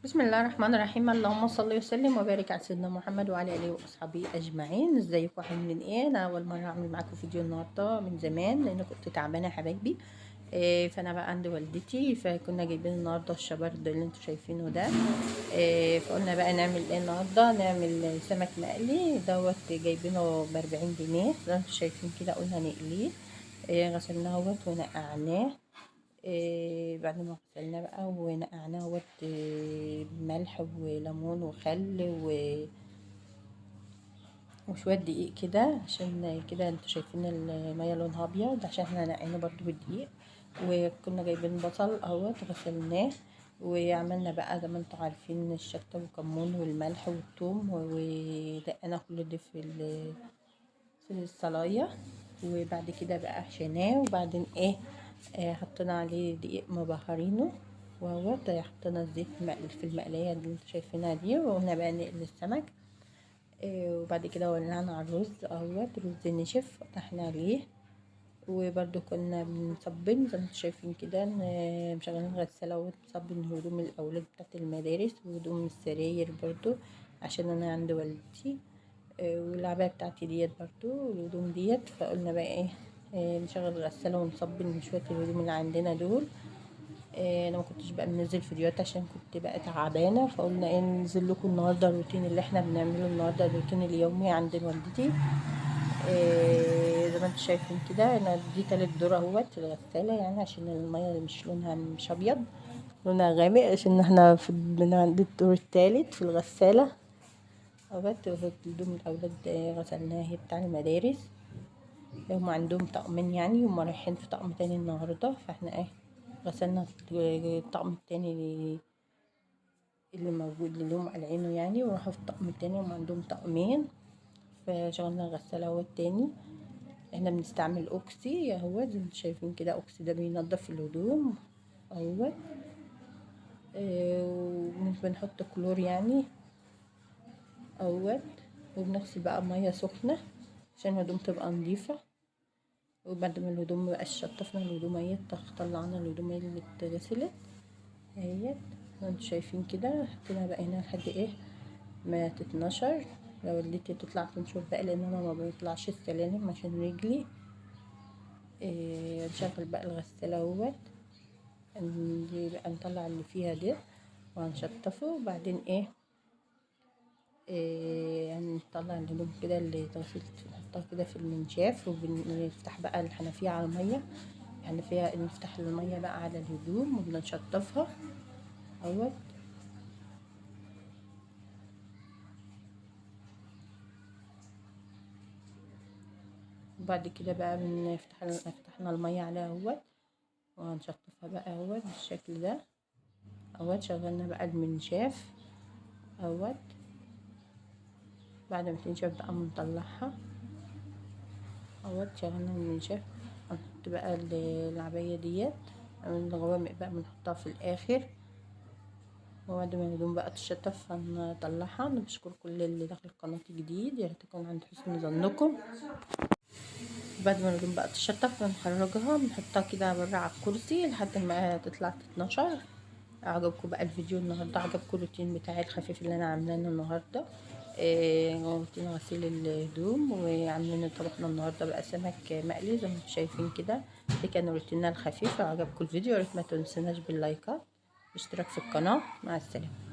بسم الله الرحمن الرحيم. اللهم صل وسلم وبارك على سيدنا محمد وعلى اله واصحابه اجمعين. ازيكم عاملين ايه؟ انا اول مرة اعمل معاكم فيديو النهارده من زمان لان كنت تعبانة يا حبايبي. فانا بقى عند والدتي، فكنا جايبين النهارده الشبرد اللي انتوا شايفينه ده. فقلنا بقى نعمل ايه النهارده؟ نعمل سمك مقلي دوت، جايبينه ب40 جنيه زي ما انتوا شايفين كده. قلنا نقليه، غسلناه اهوت ونقعناه. بعد ما غسلناه بقى ونقعناه اهوت بملح وليمون وخل وشوية دقيق كده، عشان كده انتوا شايفين المية لونها ابيض عشان احنا نقعناه برضو بالدقيق. وكنا جايبين بصل اهوت غسلناه وعملنا بقى زي ما انتوا عارفين الشطه والكمون والملح والثوم، ودقنا كل ده في الصلايه. وبعد كده بقى حشيناه، وبعدين ايه حطينا عليه دقيق مبهرينه واهوت، حطينا الزيت في المقلايه اللي انتوا شايفينها دي، وقلنا بقى نقلي السمك. وبعد كده ولعنا على الرز اهوت، الرز نشف فتحنا عليه. وبرده كنا بنصبن زي ما انتوا شايفين كده، مشغلين غسالة ونصبن هدوم الاولاد بتاعت المدارس وهدوم السراير برده عشان انا عند والدتي. والعبايه بتاعتي ديت برده والهدوم ديت. فقلنا بقى ايه، نشغل الغسالة ونصبن شوية الهدوم اللي عندنا دول. انا ما كنتش بقى منزل فيديوهات عشان كنت بقى تعبانة، فقلنا ايه ننزل لكم النهارده الروتين اللي احنا بنعمله النهارده، الروتين اليومي عند والدتي. زي ما انتم شايفين كده، انا دي تالت دور اهوت في الغسالة، يعني عشان المية مش لونها مش ابيض، لونها غامق، عشان احنا من عند الدور التالت في الغسالة اهوت. هدوم الاولاد غسلناها هي بتاع المدارس، هم عندهم طقمين يعني، هم رايحين في طقم تاني النهارده، فاحنا ايه غسلنا الطقم التاني اللي موجود اللي هم قلعينه يعني، وراحوا في الطقم التاني، هم عندهم طقمين. فشغلنا الغسالة اهو التاني. احنا بنستعمل اوكسي اهو زي ما انتم شايفين كده، اوكسي ده بينضف الهدوم اهو. وبنحط كلور يعني اهوت، وبنغسل بقى مية سخنة عشان الهدوم تبقى نظيفة. وبعد ما الهدوم بقى شطفنا الهدوم اهي، طلعنا الهدوم اللي اتغسلت اهيت انتوا شايفين كده، حطينا بقى هنا لحد ايه ما تتنشر. لو والدتي تطلع تنشر بقى، لان انا ما بطلعش السلالم عشان رجلي. نشغل بقى الغسالة اهوت، بقى نطلع اللي فيها ده وهنشطفه. وبعدين ايه هنطلع الهدوم كده اللي اتغسلت نحطها كده في المنشاف، وبنفتح بقى الحنفية على المية، الحنفية نفتح المية بقى على الهدوم وبنشطفها اهوت. وبعد كده بقى فتحنا المية عليها اهوت، وهنشطفها بقى اهوت بالشكل ده اهوت. شغلنا بقى المنشاف اهوت، بعد ما تنشف بقى بنطلعها اهوت. شغلنا المنشاف، هنحط بقى العباية ديت الغوامق بقى بنحطها في الاخر. وبعد ما الهدوم بقى تشطف هنطلعها. انا بشكر كل اللي دخل القناة جديد، يا ريت يكون عند حسن ظنكم. بعد ما الهدوم بقى تشطف بنخرجها بنحطها كده بره على الكرسي لحد ما تطلع تتنشر. عجبكم بقى الفيديو النهارده؟ عجبكم الروتين بتاعي الخفيف اللي انا عاملاه النهارده؟ روتين غسيل الهدوم، وعاملين طبخنا النهارده بقى سمك مقلي زي ما انتم شايفين كده. ده كان روتيننا الخفيف. لو عجبكم الفيديو يا ريت ما تنسوناش باللايكات والاشتراك في القناة. مع السلامة.